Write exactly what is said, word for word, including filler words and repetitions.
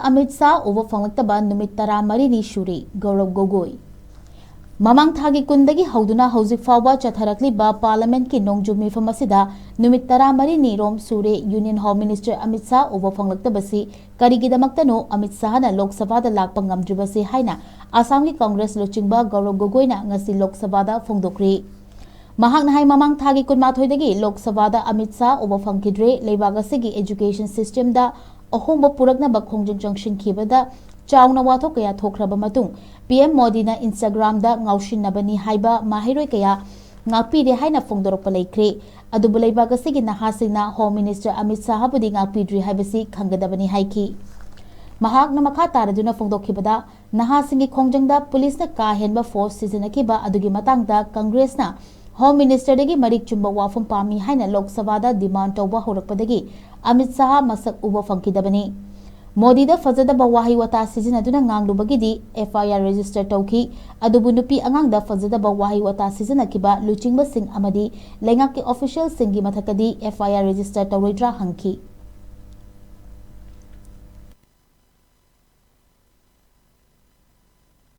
ꯑꯃꯤꯠ ꯁꯥꯍ ꯎꯕ ꯐꯪꯂꯛꯇꯕ ꯅꯨꯃꯤꯠ ꯇꯔꯥꯃꯔꯤꯅꯤ ꯁꯨꯔꯦ꯫ ꯒꯧꯔꯕ ꯒꯣꯒꯣꯏ꯫ ꯃꯃꯥꯡ ꯊꯥꯒꯤ ꯀꯨꯟꯗꯒꯤ ꯍꯧꯗꯨꯅ ꯍꯧꯖꯤꯛ ꯐꯥꯎꯕ ꯆꯠꯊꯔꯛꯂꯤꯕ ꯄꯥꯔꯂꯤꯌꯥꯃꯦꯟꯠꯀꯤ ꯅꯣꯡꯖꯨ ꯃꯤꯐꯝ ꯑꯁꯤꯗ ꯅꯨꯃꯤꯠ ꯇꯔꯥꯃꯔꯤꯅꯤ ꯔꯣꯝ ꯁꯨꯔꯦ꯫ Union home minister Amit Shah ꯎꯕ ꯐꯪꯂꯛꯇꯕꯁꯤ ꯀꯔꯤꯒꯤꯗꯃꯛꯇꯅꯣ ꯑꯃꯤꯠ ꯁꯥꯍꯅ ꯂꯣꯛ ꯁꯚꯥꯗ ꯂꯥꯛꯄ ꯉꯝꯗ꯭ꯔꯤꯕꯁꯤ ꯍꯥꯏꯅ ꯑꯁꯥꯝꯒꯤ ꯀꯪꯒ꯭ꯔꯦꯁ ꯂꯨꯆꯤꯡꯕ ꯒꯧꯔꯕ ꯒꯣꯒꯣꯏꯅ ꯉꯁꯤ ꯂꯣꯛ ꯁꯚꯥꯗ ꯐꯣꯡꯗꯣꯛꯈ꯭ꯔꯤ꯫ ꯃꯍꯥꯛꯅ ꯍꯥꯏ, ꯃꯃꯥꯡ ꯊꯥꯒꯤ ꯀꯨꯟꯃꯥꯊꯣꯏꯗꯒꯤ ꯂꯣꯛ ꯁꯚꯥꯗ ꯑꯃꯤꯠ ꯁꯥꯍ ꯎꯕ ꯐꯪꯈꯤꯗ꯭ꯔꯦ꯫ ꯂꯩꯕꯥꯛ ꯑꯁꯤꯒꯤ ꯑꯦꯖꯨꯀꯦꯁꯟ ꯁꯤꯁꯇꯦꯝꯗ ꯑꯍꯣꯡꯕ ꯄꯨꯔꯛꯅꯕ ꯈꯣꯡꯖꯪ ꯆꯪꯁꯤꯟꯈꯤꯕꯗ ꯆꯥꯎꯅ ꯋꯥꯊꯣꯛ ꯀꯌꯥ ꯊꯣꯛꯈ꯭ꯔꯕ ꯃꯇꯨꯡ, ꯄꯤ ꯑꯦꯝ ꯃꯣꯗꯤꯅ ꯏꯟꯁꯇꯥꯒ꯭ꯔꯥꯝꯗ ꯉꯥꯎꯁꯤꯟꯅꯕꯅꯤ ꯍꯥꯏꯕ ꯃꯍꯩꯔꯣꯏ ꯀꯌꯥ ꯉꯥꯛꯄꯤꯔꯦ ꯍꯥꯏꯅ ꯐꯣꯡꯗꯣꯔꯛꯄ ꯂꯩꯈ꯭ꯔꯦ꯫ ꯑꯗꯨꯕꯨ ꯂꯩꯕꯥꯛ ꯑꯁꯤꯒꯤ ꯅꯍꯥꯁꯤꯡꯅ ꯍꯣꯝ ꯃꯤꯅꯤꯁꯇꯔ ꯑꯃꯤꯠ ꯁꯥꯍꯕꯨꯗꯤ ꯉꯥꯛꯄꯤꯗ꯭ꯔꯤ ꯍꯥꯏꯕꯁꯤ ꯈꯪꯒꯗꯕꯅꯤ ꯍꯥꯏꯈꯤ꯫ ꯃꯍꯥꯛꯅ ꯃꯈꯥ ꯇꯥꯔꯗꯨꯅ ꯐꯣꯡꯗꯣꯛꯈꯤꯕꯗ, ꯅꯍꯥꯁꯤꯡꯒꯤ ꯈꯣꯡꯖꯪꯗ ꯄꯨꯂꯤꯁꯅ ꯀꯥ ꯍꯦꯟꯕ ꯐꯣꯔꯁ ꯁꯤꯖꯤꯟꯅꯈꯤꯕ ꯑꯗꯨꯒꯤ ꯃꯇꯥꯡꯗ ꯀꯪꯒ꯭ꯔꯦꯁꯅ ꯍꯣꯝ ꯃꯤꯅꯤꯁꯇꯔꯗꯒꯤ ꯃꯔꯤꯛ ꯆꯨꯝꯕ ꯋꯥꯐꯝ ꯄꯥꯝꯃꯤ ꯍꯥꯏꯅ ꯂꯣꯛ ꯁꯚꯥꯗ ꯗꯤꯃꯥꯟ ꯇꯧꯕ ꯍꯧꯔꯛꯄꯗꯒꯤ ꯑꯃꯤꯠ ꯁꯥꯍ ꯃꯁꯛ ꯎꯕ ꯐꯪꯈꯤꯗꯕꯅꯤ꯫ ꯃꯣꯗꯤꯗ ꯐꯖꯗꯕ ꯋꯥꯍꯩ ꯋꯥꯇꯥ ꯁꯤꯖꯤꯟꯅꯗꯨꯅ ꯉꯥꯡꯂꯨꯕꯒꯤꯗꯤ ꯑꯦꯐ ꯑꯥꯏ ꯑꯥꯔ ꯔꯦꯖꯤꯁꯇꯔ ꯇꯧꯈꯤ꯫ ꯑꯗꯨꯕꯨ ꯅꯨꯄꯤ ꯑꯉꯥꯡꯗ ꯐꯖꯗꯕ ꯋꯥꯍꯩ ꯋꯥꯇꯥ ꯁꯤꯖꯤꯟꯅꯈꯤꯕ ꯂꯨꯆꯤꯡꯕꯁꯤꯡ ꯑꯃꯗꯤ ꯂꯩꯉꯥꯛꯀꯤ ꯑꯣꯐꯤꯁꯤꯌꯦꯜꯁꯤꯡꯒꯤ ꯃꯊꯛꯇꯗꯤ ꯑꯦꯐ ꯑꯥꯏ ꯑꯥꯔ ꯔꯦꯖꯤꯁꯇꯔ ꯇꯧꯔꯣꯏꯗ꯭ꯔꯥ ꯍꯪꯈꯤ꯫